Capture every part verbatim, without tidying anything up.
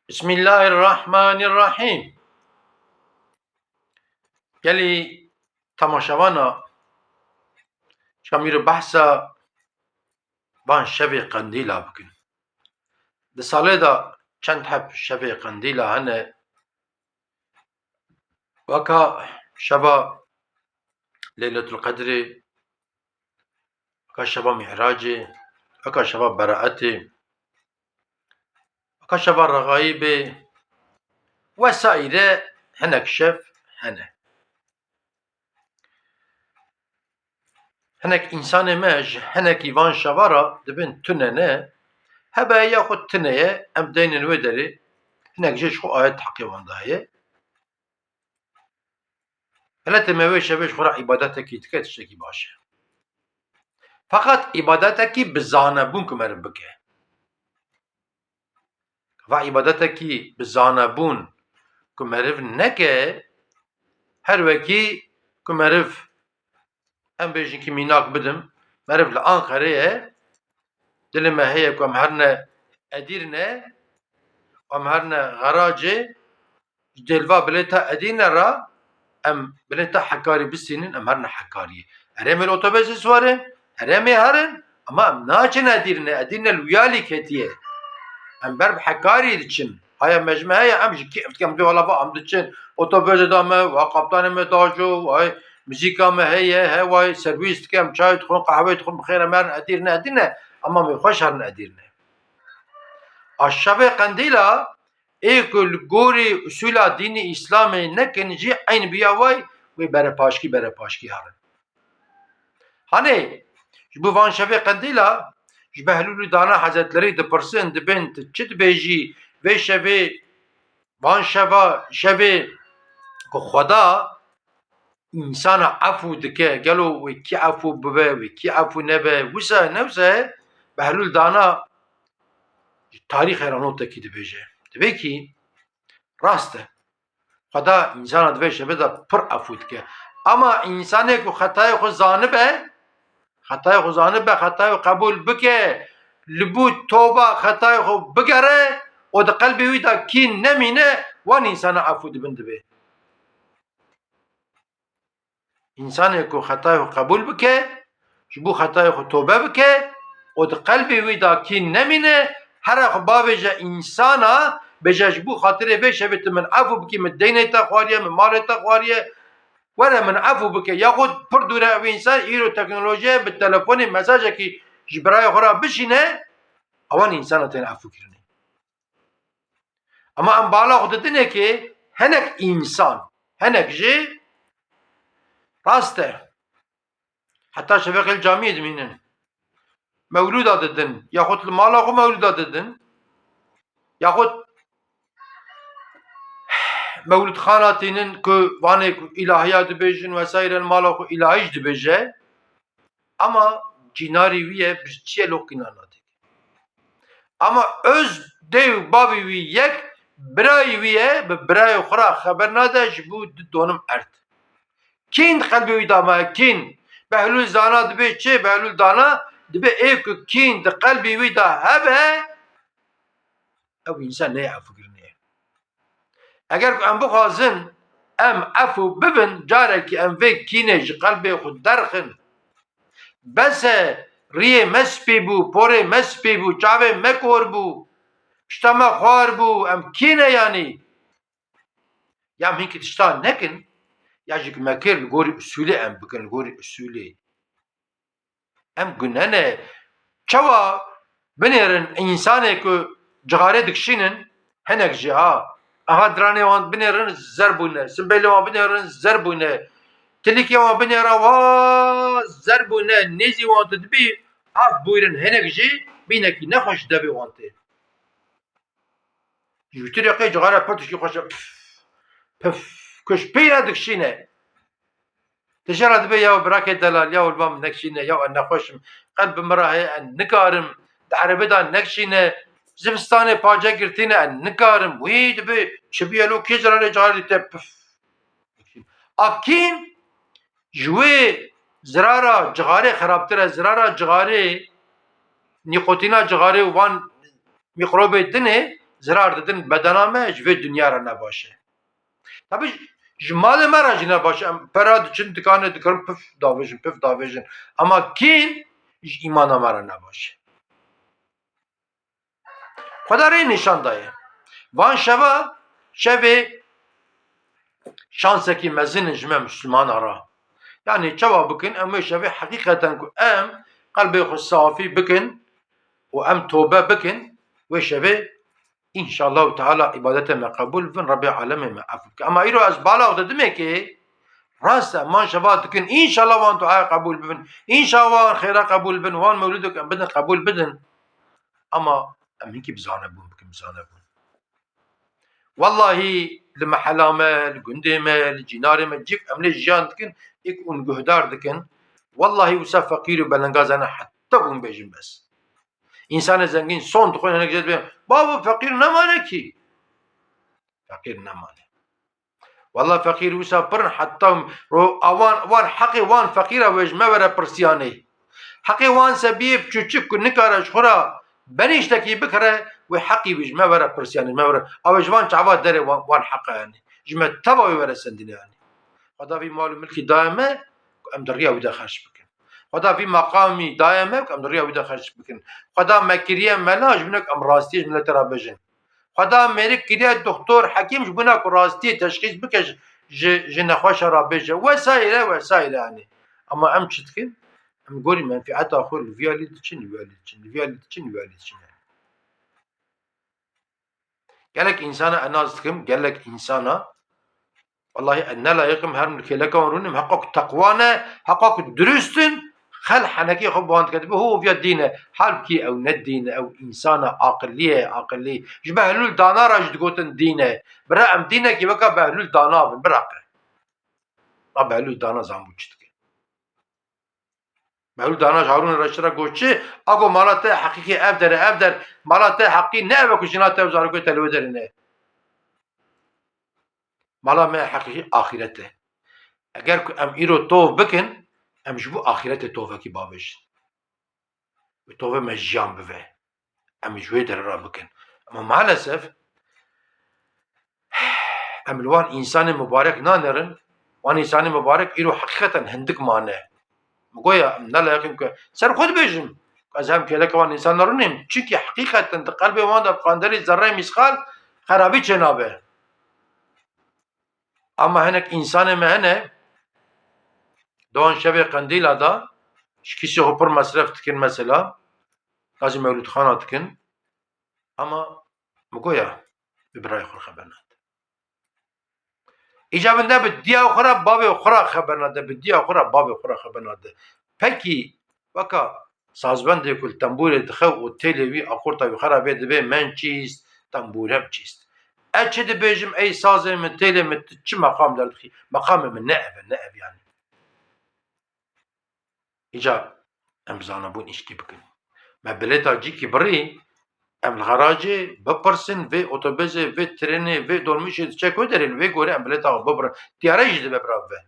Bismillahirrahmanirrahîm. Gelî temaşevana, şamîro behsa van şevê qendîla bikin. Di salê de çend heb şevê qendîla hene, weka şeva Leyletul Qedrê, weka şeva Mî'racê, weka şeva Beraetê, weka şeva Rexayîbê, wesaîre hinek şev hene. Hinek însanê me ji hinekî van şeva re dibin tune ne, hebe ya xwe tune ye, em deynin wê derê, hinek jê ji xwe ayet heqê wan daye. Miletê me wê şevê ji xwe re îbadetekî dike, tiştekî baş e. Feqet îbadetekî bi zanebûn ku meriv bike. Va îbadetekî bi zanebûn ku meriv neke, her wekî ku meriv, em bêjin ki mînak bidim, meriv li Anqerê ye, dilê me heye ku em herine Edîrne, em herine Xeracê, ji dêlva bilêta Edîrne re, em bilêta Hekarî bistînin, em herine Hekariyê. Erê em ê li otobusê siwarin, erê em ê herin, ama em naçin Edîrne, Edîrne li wiyalî ketiye. Em ber bi Hekarî diçin. Haya me ji me heye, em ji kêf dikin, em dê wala va em diçin. Otobusê da me, wa qaptanê me dajo, way muzîka me heye, he way serwîs dikim, çay dixwin, qehweyê dixwin, bi xêr em herin Edîrne, Edîrne, ama em ê xweş herin Edîrne. A şevê qendîla, ê ku li gorî usûla dînî Îslamê nekin jî eyn biya way, wê berepaşkî, berepaşkî herin. Hanê, ji bo van şevê qendîla, ji Behlûlî Dana Hezretlerî dipirsin, dibên, tu çi dibêjî, vê şevê, van şeva, şevê ku Xweda însana efû dike, gelo wê kî efû bibe, wê kî efû nebe, wisa ne wisa ye, Behlûl Dana ji tarîxê re notekî dibêje. Dibê kî rast e. Xweda însana di vê şevê de pir efû dike. Ama însanê ku xetayê xwe zanibe, xetayê xwe zanibe, xetayê xwe qebûl bike, li bo toba xetayê xwe bigere û di qelbê wî de kîn nemîne, wan însana efû dibin dibê. Însanê ku xetayê xwe qebûl bike, ji bo xetayê xwe tobe bike û di qelbê wî de kîn nemîne, here xwe bavêje însana, bêje, ji bo xatirê vê şevê tu min efû bikî, min deynê te xwariye, min malê te xwariye, were min efû bike. Yaxud pir dûre ev însan îro teknolojiyê bi telefonê mesajekî ji birayê xwe re bişîne, ewan însana tên efûkirinê. Ama em bala xwe didinê ki hinek însan, hinek jî rast e. Heta şevê xwe li camiyê dimînin. Mewlûda didin. Yaxud li mala xwe mewlûda didin. Yaxud mewlûdxana tînin ku vanê ku îlahiya dibêjin vesaire, li mala xwe îlahî jî dibêje. Ama cînarî wî ye, bi çi ye, loqîna nadike. Ama öz dê û bavê wî yek, birayê wî ye, bi birayê xwe re xeber nade, ji bo di donim erd. Kîn di qelbê wî de maye, kîn. Behlûl Zana dibê çi? Behlûl Dana dibê ê ku kîn di qelbê wî de hebe, ew însan neyê efûkirinê. Eger ku em bixwazin em efû bibin, carekî em vê kînê ji qelbê xwe derxin. Bes e, riyê me spî bû, porê me spî bû, çavê me kor bû, pişta me xwar bû, em kî ne yanî? Ya em hinkî tişta nekin, ya jî ku me kir li gorî usûlê em bikin, li gorî usûlê. Em gune ne. Çawa binêrin însanê ku cixarê dikişînin, hinek jî ha. Aha diranê wan binêrin zer bûne, simbêlê wan binêrin zer bûne, tilîkê wan binêra wa zer bûne, nêzî wan tu dibî, av bûyrin hinek jî bînekî nexweş devê wan tê. Ji wî tirê qey cixare pir tişkî xweş e. Pif, pif, ku ji pî re dikişîne. Tije re dibê ya birakê delal, ya li ba min nekişîne, ya ez nexweş im. Qelb bi min re heye, ez nikarim. Di erebê de nekişîne. Zivistanê pace girtîne, ez nikarim. Wî dibê çi bûye lo, kê cixarê cixare dîte? Pif. A kîn ji wê zirara cixarê xerabtir e, zirara cixarê, nîkotîna cixarê û van mîkrobê dinê zirar didin bedena me, ji vê dinya re ne baş e. Tabi ji malê me re jî ne baş e. Em pera diçin dikanê dikarin pif davêjin, pif davêjin. Ama kîn ji îmana me re ne baş e. Xweda rê nîşan daye. Van şeva, şevê şansekî mezin in ji me Mislimana re. Yanî çawa bikin, em wê şevê heqîqeten ku em qelbê xwe safî bikin û em tobe bikin, wê şevê înşallahu teala îbadetê me qebûl bibin, Rebbê alemê me ef bike. Ema îro ez bala xwe didimê kê, rast e, man şeva dikin, înşallah wan duaya qebûl bibin, înşallah wan xêra qebûl bin, wan mewlidok em bidin qebûl bidin. Ama em hinkî bi zanebûn bikin, bi zanebûn. Wellahî li mehela me, li gundê me, li cînarê me, cik em lê jiyan dikin, êk hûn guhdar dikin. Wellahî wisa feqîr û belengaza ne heta hûn bêjin bes. Însanê zengîn son dixwin hinek jê dibên, bavo feqîr nemane kî. Feqîr nemane. Walla feqîr wisa pir in heta ro-, a wan, wan heqê wan feqîra wê ji me were pirsiyanê. Heqê wan sebiyê piçûçik ku nikare ji xwe re benîştekî bikire, wê heqî wî ji me were pirsiyanê, ji me were. A wê ji van çava derê wan, wan heqa yanî. Ji me teva wê were sendîne yanî. Xweda vî mal û milkî daye me ku em di riya wî de xerc bikin. Xweda vî meqamî daye me ku em di riya wî de xerc bikin. Xweda me kiriye mela ji bin ku em rastiyê ji miletê re bijin. Xweda mêrik kiriye doktor, hekîm ji bona ku rastiyê teşxîs bike ji, ji, ji nexweşa re bêje. Wesaîre, wesaîre yanî. Ama em çi dikin? Em gorî menfîeta xwe li vî alî diçin, li wî alî diçin, li vî alî diçin, li wî alî diçin yanî. Gelek însana ez nas dikim, gelek însana Wellahî ez ne layiq im herim li kêleka wan rûnim, heqa ku teqwa ne, heqa ku dirust in, xelk henekê xwe bi wan dike, dibe ho viya dîn e. Halbikî ew ne dîn e, ew însan e, aqilî ye, aqilî. Ji Behlûl Dana re jî digotin dîn e. Bira em dînekî weka Behlûl Dana bin, biraqe. Ma Behlûl Dana zanbû çi dike. Behlûl Dana ji Harûnê re çi re got çi? A got mala te heqîqî ev der e, ev der. Mala te heqî ne ev e ku jina te û zarokê te li wê derê ne. Mala me heqîqî axîret e. Eger ku em îro tov bikin, em ji bo axîretê tovekî bavêjin. Wê tovê me jiyan bive. Em ji wê derê re bikin. Ama maalesef em li wan însanên mubarek nanerin, wan însanên mubarek îro heqîqeten hindik mane. Min goya em ne layiq in ku ser xwe dibêjim ku ez hem kêleka wan însanan rûnim. Çimkî heqîqeten di qelbê wan de bi qanderî zerreyê mîsqal xerabî çênabe. Ama hinek însanê me hene, di wan şevê qendîla de ji kîsê xwe pir mesref dikin mesela, gazî mewlûdxana dikin. Ama min goya bi birayê xwe re xeber nade. Îca bi ne bi diya xwe re bavê xwe re xeber nade, bi diya xwe re bavê xwe re xeber nade. Pekî weka sazbendê ku li tembûrê dixe û têlê wî akorta wî xera bê dibê men çîst, tembûrem çîst. Ez çi dibêjim ey sazê min, têlê min, tu çi meqam derdixî? Meqamê min ne ev e, ne ev yanî. Îca em bi zanebûn îşkî bikin. Me bilêta cîkî birî, em li xeracê bipirsin, vê otobêsê, vê trênê, vê dolmuşê diçe ku derê, li vê gorê em bilêta xwe bibirin. Tiyare jî dibe bira bibe.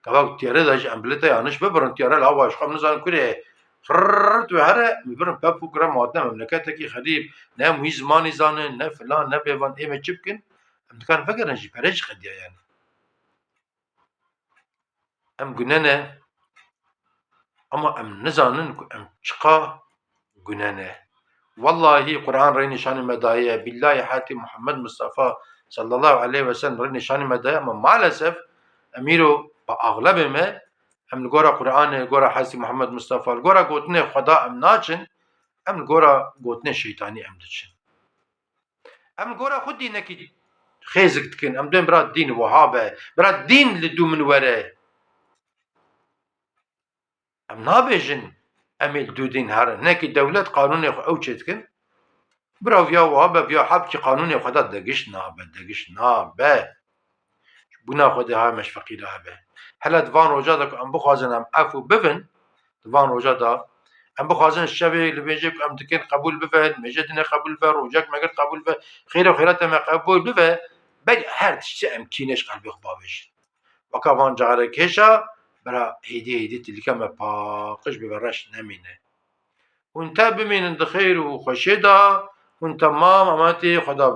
Gava ku tiyare de jî em bilêta yanlış bibirin, tiyare li hewa ji xwe em nizanin kurê ye. Xirrt ve here, em birin pep û kire, me hatine memleketekî xerîb, ne em wî zimanî zanin, ne filan, ne bêvan, ê me çi bikin? Em dikarin vegerin jî, pere jî qediya yanî. Em gune ne, ama em nizanin ku em çiqa gune ne. Wellahî Quran rê nîşanî me daye, bîllahî hetî Muhammed Mustafa sallallahu aleyhi ve sellem rê nîşanî me daye, ama maalesef em îro bi axlebê me, em li gora Quranê, li gora hetî Muhammed Mustafa, li gora gotinê Xweda em naçin, em li gora gotinê şeytanî em diçin. Em li gora xwe dînekî xêzik dikin. Em dibên bira dîn wiha be. Bira dîn li dû min were. Em nabêjin em ê li dû dîn herin. Hinekî dewlet qanûnê xwe ew çêdikin. Bira viya wiha be, viya hebkî qanûnê xwe de degiş nabe, degiş nabe. Bûna Xwedê ha me ji feqîra hebe. Hele di van roja de ku em bixwazin em efû bibin, di van roja de em bixwazin şevê li vêjê ku em dikin qebûl bibe, mêjê dinê qebûl bibe, rojek me girt qebûl bibe, xêr û xêrata me qebûl bibe, belê her tiştê em kînê ji qelbê xwe bavêjin. Weka van carekêşa, bira hêdî hêdî tilîka me paqij bibe, reş nemîne. Hûn te bimînin di xêr û xweşê de, Hûn temam emanetî Xweda bin.